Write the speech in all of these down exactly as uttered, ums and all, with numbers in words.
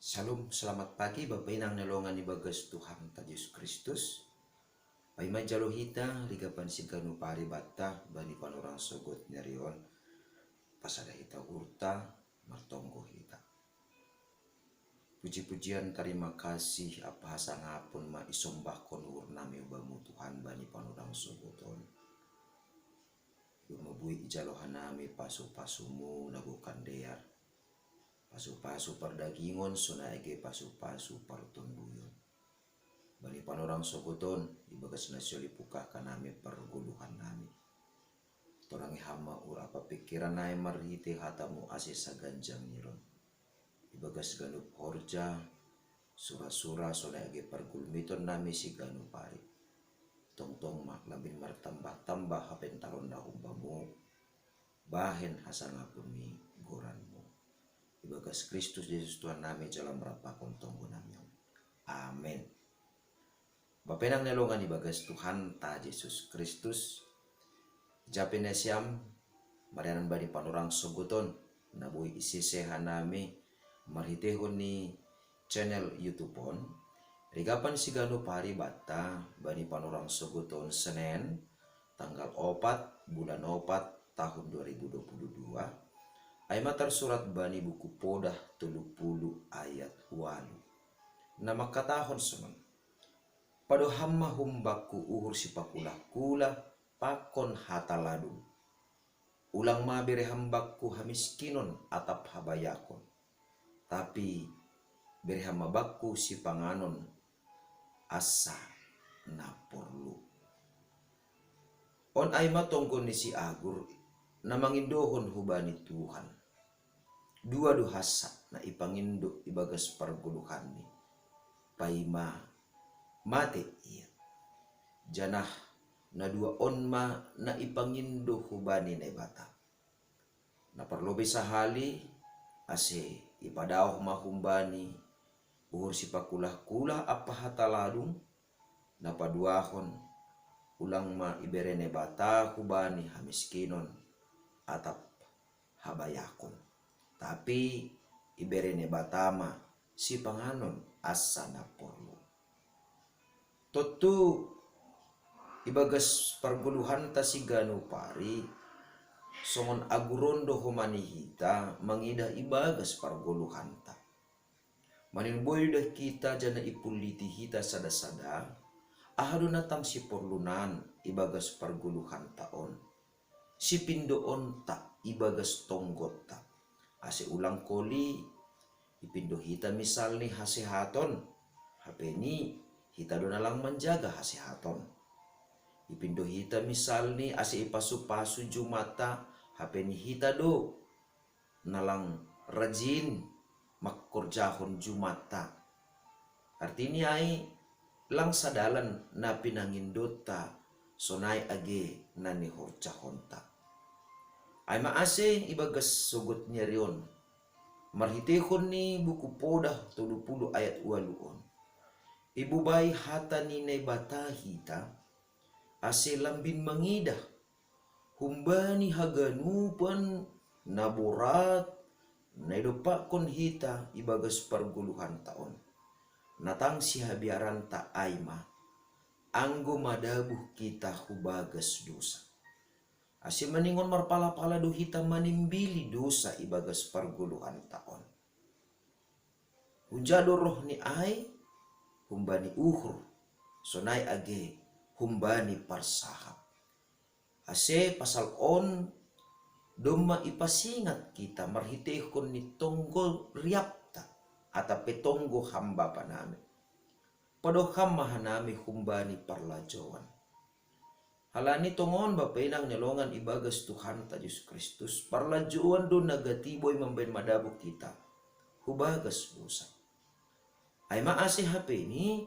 Shalom, selamat pagi Bapa Inang na longan ibagas Tuhanta Jesus Kristus. Paima jalo hita rigapan siganu paribatta bani panorang sogot nerion. Pasada hita hurta, martonggo hita. Puji-pujian, tarima kasih, apa hasangapon ma isombahkon uhurnami ubamu Tuhan bani panorang sogoton. Lumabui ijalo hanami pasu-pasumu na gokan dear. Pasu-pasu pardagingon sonai age pasu-pasu partonduyon. Bani panorang sogoton, ibagas na soli pukahkan nami pargoluhan nami. Torangi hama ura apa pikiran nai marhite hatamu ase saganjang niron. Ibagas ganup horja, sura-sura sonai age pargulmiton nami siganu pari. Tongtong ma lambin martambah-tambah hapentaron dahum bamu. Bahen hasangapon ni goranmu. Ibagas Kristus Jesus Tuhan nami jala marapakon tonggo nami on. Amen. Bapa Inang na longan ibagas Tuhanta Jesus Kristus. Jape nasiam, marianan bani panorang sogoton, na boi isese hanami, marhitehon ni channel YouTube on, rigapan siganu paribatta bani panorang sogoton Senen, tanggal opat, bulan opat, tahun dua ribu dua puluh dua, ai ma tarsurat bani buku Podah tolu puluh ayat walu. Na mangkatahon sonon. Pado ham ma humbakku uhur sipakula-kula pakon hata ladung. Ulang ma bere ham bakku hamiskinon atap habayakon. Tapi bere ham ma bakku sipanganon asa na porlu. On ai ma tonggo ni si Agur na mangindohon hubani Tuhan. Dua do hansa na ipangindo ibagas pargoluhanni. Paima mate ia. Janah na dua on ma na ipangindo hubani Naibata. Na parlobei sahali, ase ipadaoh ma humbani uhur sipakula-kula ampa hata ladung, na paduahon, ulang ma ibere Naibata hubani hamiskinon atap habayakon. Tapi ibere Naibata ma sipanganon asa na porlu. Tontu ibagas pargoluhanta siganu pari, songon Agur on do homa ni hita mangidah ibagas pargoluhanta. Maningon boi do hita janah ipulliti hita sada-sada, aha do na tang siporlunan ibagas pargoluhanta on. Sipindoonta ibagas tonggonta. Ase ulang koli, ipindo hita misalni hasehaton, hape ni hita do na lang manjaga hasehaton. Ipindo hita misalni ase ipasu-pasu jumanta, hape ni hita do na lang rajin mangkorjahon jumanta. Artini ai lang sadalan na pinangindonta sonai age na nihorjahonta. Ai ma ase ibagas sogot ni ari on, marhitehon ni buku Podah tolu puluh ayat walu on, ibobai hata ni Naibata hita, ase lambin mangidah humbani haganupan na borat na idompakkon hita ibagas pargoluhanta on. Na tang sihabiaranta ai ma, anggo madabuh hita hubagas dosa. Ase maningon marpala-pala do hita manimbili dosa ibagas pargoluhanta on. Hunja do roh ni ai, humbani uhur, sonai age humbani parsahap. Ase pasal on domma ipasingat hita marhitehon ni tonggo riapta, atap pe tonggo ham Bapa nami. Pado ham ma hanami humbani parlajouan. Halani tongon Bapa Inang na longan ibagas Tuhanta Jesus Kristus, parlajouan do na gati boi mambahen madabuh hita hubagas dosa. Ai ma ase hape ni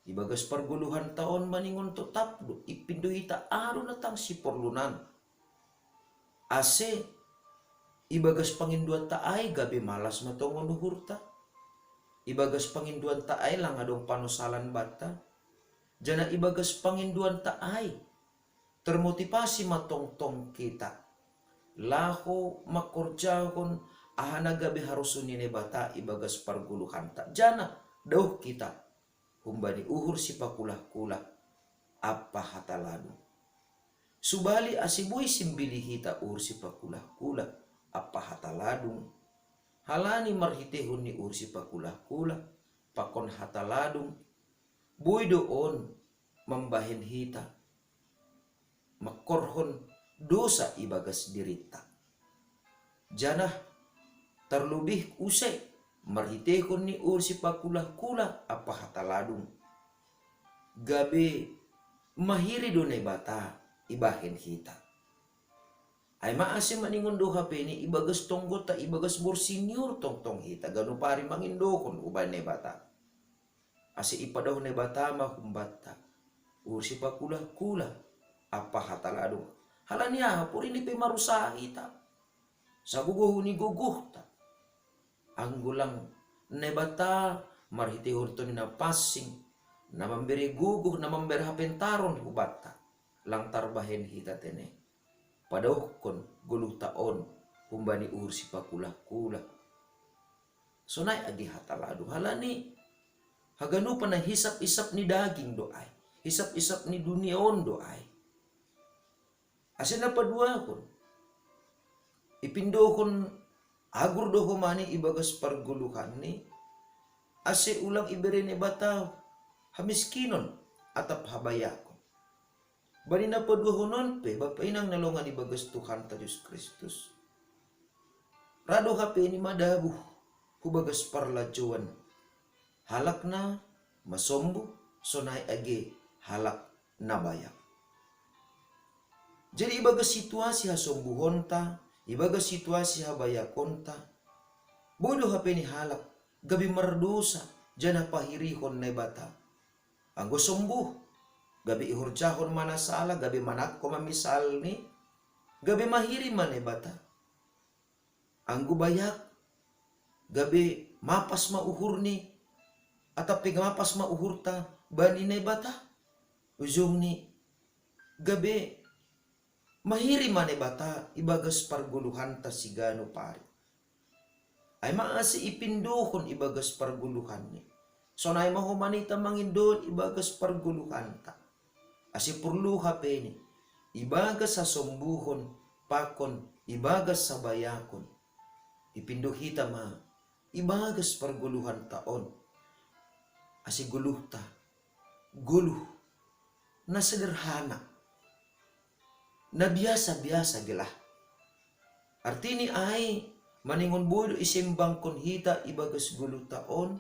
ibagas pargoluhanta on maningon totap do ipindo hita aha do na tang siporlunan. Ase ibagas pangindoanta ai gabe malas ma tongon uhurta. Ibagas pangindoanta ai lang adong panosalan banta. Janah ibagas pangindoanta ai termotivasi ma tongtong hita laho mangkorjahon aha na gabe harosuh ni Naibata ibagas pargoluhanta, janah daoh hita humbani uhur sipakulah-kulah ampa hata ladung. Subali ase boi simbili hita uhur sipakulah-kulah ampa hata ladung, halani marhiteihon ni uhur sipakulah-kulah pakon hata ladung, boi do on mambahen hita mangkorhon dosa ibagas dirinta. Janah tarlobih use marhiteihon ni uhur sipakulah-kulah ampa hata ladung, gabe mahiri do Naibata ibahen hita. Ai ma ase maningon do hapeni ibagas tonggonta, ibagas borsig ni uhur tongtong hita ganup ari mangindohon hubahen Naibata, ase ipadaoh Naibata ma humbanta uhur sipakulah-kulah ampa hata ladung. Halani aha? Porini pe marusaha hita sagogoh ni gogohta. Anggo lang Naibata marhiteihon Tondi Na Pansing, na mambere gogoh, na mambere hapentaron hubanta, lang tarbahen hita tene padaohkon goluhta on humbani uhur sipakulah-kulah. Sonai age hata ladung, halani haganupan na hisap-isap ni daging do ai, hisap-isap ni dunia on do ai. Ase na paduahon, ipindohon agur do homani ibagas pargoluhanni, ase ulang ibere Naibata hamiskinon atap habayakon. Bani na paduahon on pe, Bapa inang na longan ibagas Tuhanta Jesus Kristus, ra do hapeni madabuh hubagas parlajouan halak na masombuh, sonai age halak na bayak. Jadi ibagas situasi hasombuhonta, ibagas situasi habayakonta, boi do hapeni halak gabe mardosa janah pahirihon Naibata. Anggo sombuh, gabe ihorjahon ma na sala, gabe manangko ma misalni, gabe mahiri ma Naibata. Anggo bayak, gabe mapas ma uhurni, atap pe mapas ma uhurta bani Naibata. Ujungni, gabe mahiri ma Naibata ibagas pargoluhanta siganup ari. Ai ma ase ipindohon ibagas pargoluhanni, sonai ma homani hita mangindohon ibagas pargoluhanta. Ase porlu hapeni ibagas hasombuhon pakon ibagas habayakon, ipindo hita ma ibagas pargoluhanta on, ase goluhta goluh na sederhana, na biasa-biasa gelah. Artini ai, maningon boi do isembangkon hita ibagas goluhta on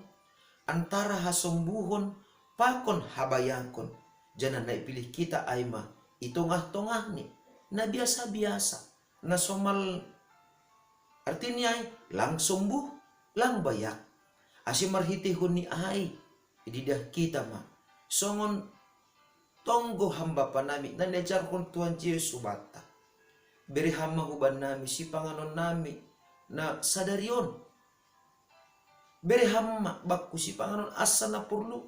antara hasombuhon pakon habayakon, janah na ipilih hita ai ma i tongah-tongahni, na biasa-biasa, na somal. Artini ai, lang sombuh, lang bayak. Ase marhiteihon ni ai ididah hita ma songon tonggo Ham Bapa nami na niajarhon Tuhan Jesus hubanta. Bere Ham ma hubannami sipanganonnami na sadari on. Bere Ham ma bakku sipanganon ansa na porlu.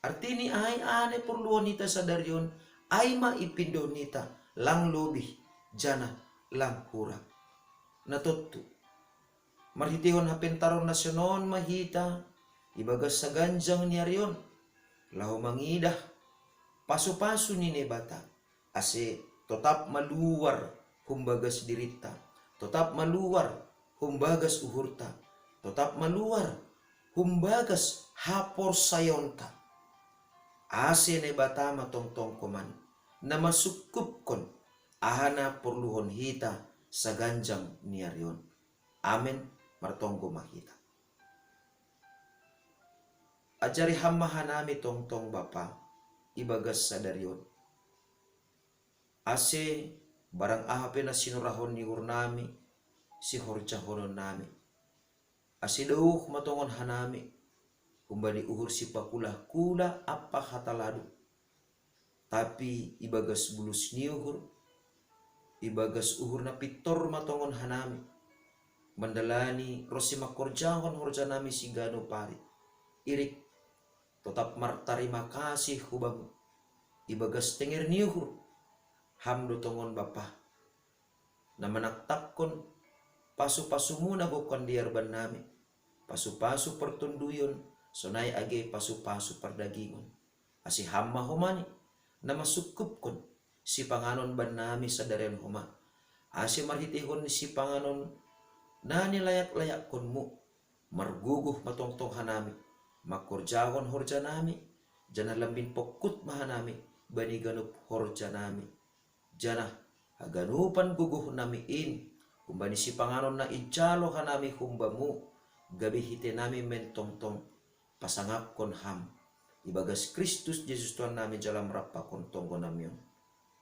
Artini ai, aha na porluhon hita sadari on, ai ma ipindohon hita, lang lobih janah lang hurang. Na tontu, marhiteihon hapentaron na sonon ma hita ibagas saganjang ni ari on laho mangidah pasu-pasu ni Naibata, ase totap maluar humbagas dirinta, totap maluar humbagas uhurta, totap maluar humbagas haporsayaonta. Ase Naibata ma tongtong homan na masungkupkon aha na porluhon hita saganjang ni ari on. Amen. Martonggo ma hita. Ajari Ham ma hanami tongtong Bapa ibagas sadari on, ase barang aha pe na sinorahon ni uhurnami, sihorjahononnami, ase daoh ma tongon hanami humbani uhur sipakulah-kulah ampa hata ladung, tapi ibagas bulus ni uhur, ibagas uhur na pintor ma tongon hanami mandalani ronsi mangkorjahon horjanami siganup ari. Irik totap martarima kasih hu Bamu ibagas tenger ni uhur. Ham do tongon Bapa na manaktakkon pasu-pasumuna gokkon dear bannami, pasu-pasu partonduyon, sonai age pasu-pasu pardagingon. Ase Ham ma homani, na masukkuphon sipanganon bannami sadarian homa, ase marhiteihon ni sipanganon na nilayak-layakkonmu, margogoh ma tongtong hanami, mangkorjahon horjanami, janah lambin pongkut ma hanami bani ganup horjanami. Janah haganupan gogohnami in, humbani sipanganon na ijalo hanami hum-Bamu, gabe hitenami mentongtong pasangapkon Ham, ibagas Kristus Jesus Tuhannami, jala marampakon tonggonami on.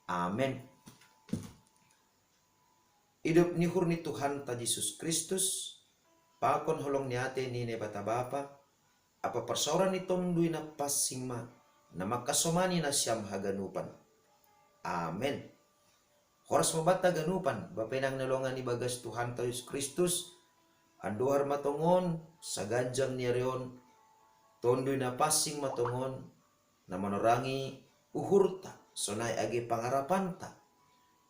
Amen. Idop ni uhur ni Tuhanta Jesus Kristus, pakon holong ni atei ni Naibata Bapa, ampa parsaoran ni Tonduy Napansing ma, na mangkasomani nasiam haganupan. Amen. Horas ma banta haganupan, bapa inang na longan ibagas Tuhanta Jesus Kristus, andohar ma tongon, saganjang ni ari on, Tonduy Napansing ma tongon, na manorangi uhurta, sonai age pangarapanta,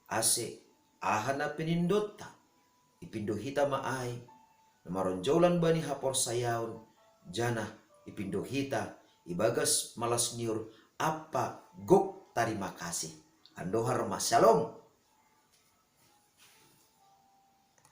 ase aha na pinindonta, ipindo hita ma ai, na maronjolan bani haporsayaon, janah ipindo hita ibagas malas ni uhur ampa gok tarima kasih. Andohar ma, Shalom.